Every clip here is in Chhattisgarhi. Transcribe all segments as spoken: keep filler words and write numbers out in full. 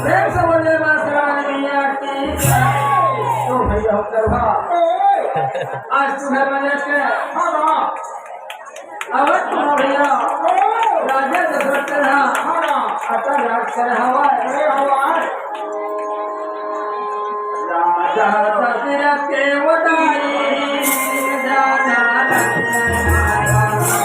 प्रेम से बोले माँ सरस्वती मैया की। तो भैया हो करवा। आज तुम्हें मैंने के। हाँ, हाँ। अवध में भैया। राजा दशरथ के यहाँ। हाँ, हाँ। अतः राज कर हवा। अरे हवा। राजा दशरथ के वदाई। राजा दशरथ के वदाई।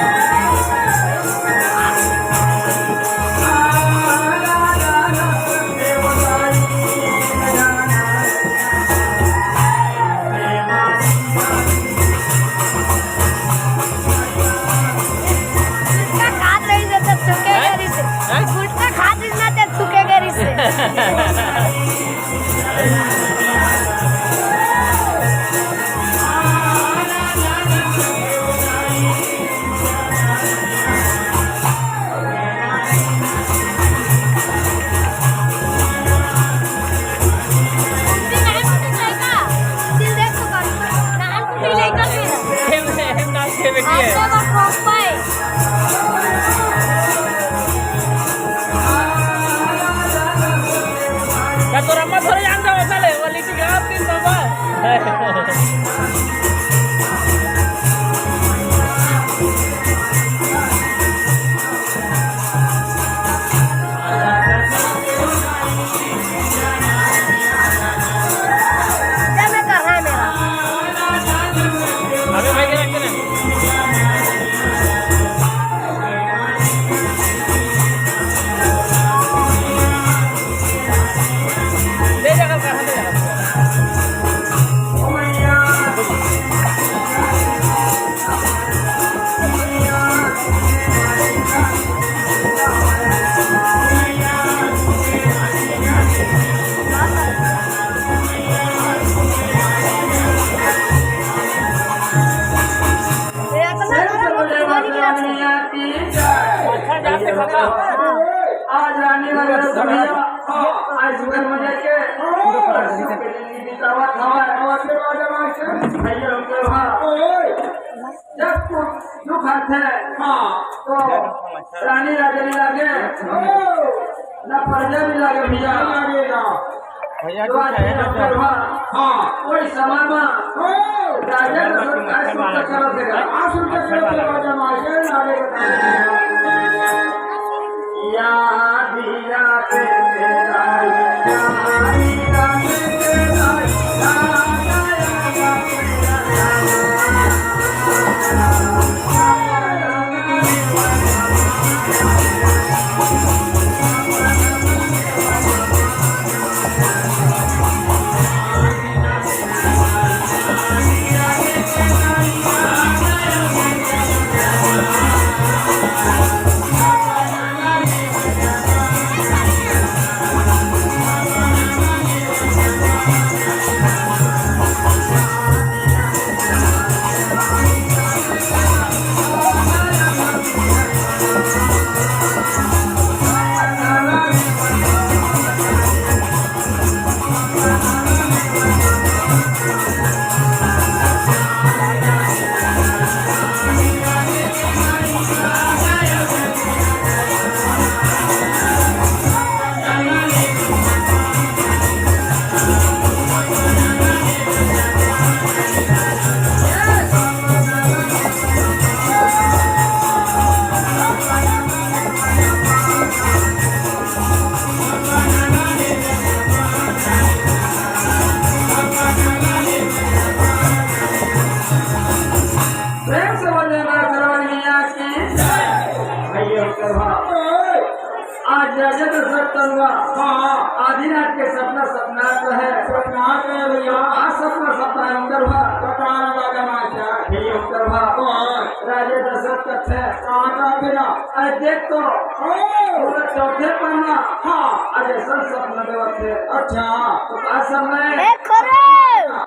गुटखा खात रहिस हे त थूके हैं? करिस हे। हैं? गुटखा खात रहिस ना त थूके करिस हे। का तोर अम्मा थोड़े जान जाओ, चले, वो लिट्टी खा, तीन नंबर। अबे भाई के रख देना। ले जा, कल कहाँ ले जा? आज रानी वाले भैया, आज सुंदर मुझे के, भैया लोग के वहाँ जब दुख आथे, हाँ। तो रानी राजा भी लागे, ना प्रजा भी लागे भैया। भैया, जो आज के वहाँ, हाँ। कोई समय में, हाँ। राजा दशरथ का सुख करत हे। आ सुख करत हे राजा महाशय, लागे। या दिया ते तेरा, या दिया ते तेरा, या दिया ते तेरा। प्रेम से बोलिए माँ सरस्वती मैया की। भैया करवा। आज जगत सत्संग। हाँ। आधी रात के सपना सपना तो है। सपना तो है भैया। आज सपना सपना है, अंदर भा। पता लगा मास्टर। भैया करवा। हाँ। राजा दशरथ कथे। कहाँ का तेरा? अरे देख तो, ओ! पूरा चौथे पन्ना। हाँ। आज ऐसा सपना देवत है। अच्छा। तो का समय? ए, खोरो!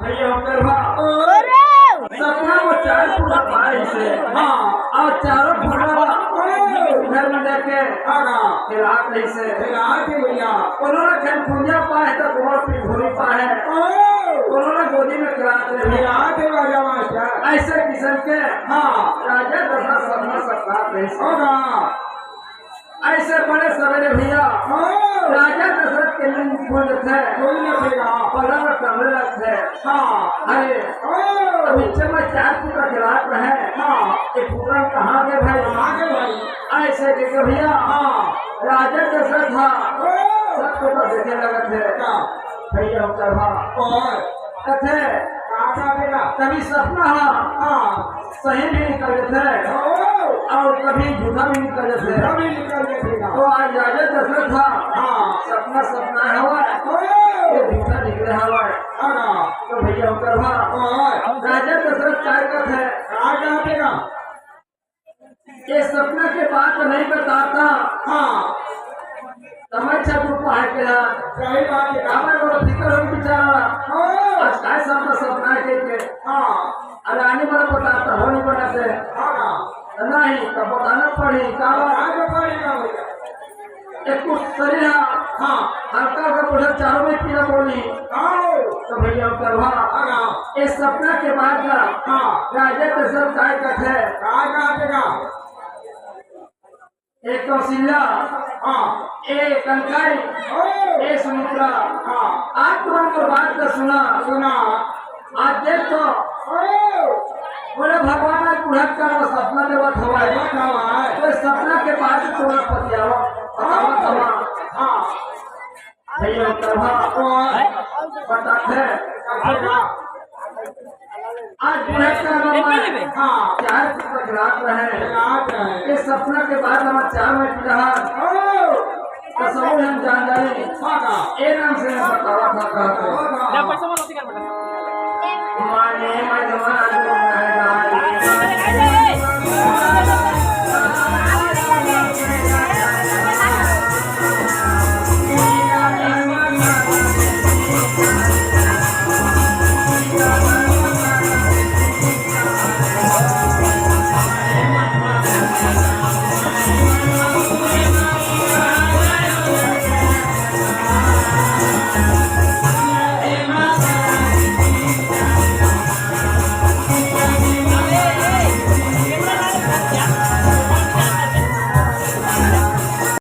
भैया, हम करवा। खोरो! सपना में चार पूरा पाए से। हाँ। और चारों पूरा ओ! घर में लेके हाँ, हाँ। फिर आप नहीं से। फिर आप ही भैया। उन्होंने खन पुंजा पाए तो गोर फिर भूरी पाए। ओ! उन्होंने गोदी में खिला दे। फिर आप ही राजा मास्टर। ऐसे किस्म के हाँ। राजा दशरथ सपना सपना नहीं से। हाँ, हाँ। बड़े सवेरे भैया, हाँ। राजा दशरथ के नींद खुल जाथे। खुल जाथे। पलंग टंगने लगथे। हाँ। अरे, हाँ। अब नीचे में चार पुत्र के रात में है। हाँ। ये पुत्र कहाँ गए भाई? कहाँ गए भाई? ऐसे कह के भैया, हाँ। राजा दशरथ था। हाँ। सब को तो देखे लगत है। हाँ। भैया उतर भा। और कथे, कहाँ का बेटा? कभी सपना हा, हाँ। सही भी निकल जाथे। हाँ। और कभी झूठा भी निकल जाथे। झूठा भी निकल जाथे ना। तो आज राजा दशरथ हा, हाँ। सपना सपना हवा, हाँ। ये झूठा निकले हवा। हाँ। तो भैया उतर भा। हाँ। राजा दशरथ काय कथे? काय कथे ना? ये सपना के बात नहीं बताता। हाँ। तमन छा तू पाए के ना। सही बात है। काबर बोलो, फिकर हो बेचारा। हाँ। आज काय सपना, सपना के के। हाँ। अरे आने वाला बताता, हो नहीं बनाते। हाँ ना। नहीं, तो बताना पड़ी, काबर? बताना पड़ेगा भैया। एक कुछ शरीर है। हाँ। हल्का हल्का पूछा, चारों में पीला बोली। आओ। तो भैया उतर भा। हाँ। ये सपना के बाद ना। हाँ। राजा दशरथ काय कथे? काय कथे का? ए कौशल्या, हाँ। ए कनकाई, ओ। ए सुमित्रा, हाँ। आज तुमन मोर बात ला सुना। सुना। आज देख तो, ओ। बोले भगवान आज बुढ़त का सपना देवत हवय। देवत हवय। तो सपना के बाद तोला पतियावा, पतियावा हवा। हाँ। भैया उतर भा। बताथे। आज बुढ़त का नंबर हाँ। चार बजे रात रहे। रात रहे। ये सपना के बाद नंबर चार में पिला। ओ। तो सब हम जान जाए। हाँ। ए नाम से हम बतावा था कहते। हाँ। माने मजमा जो है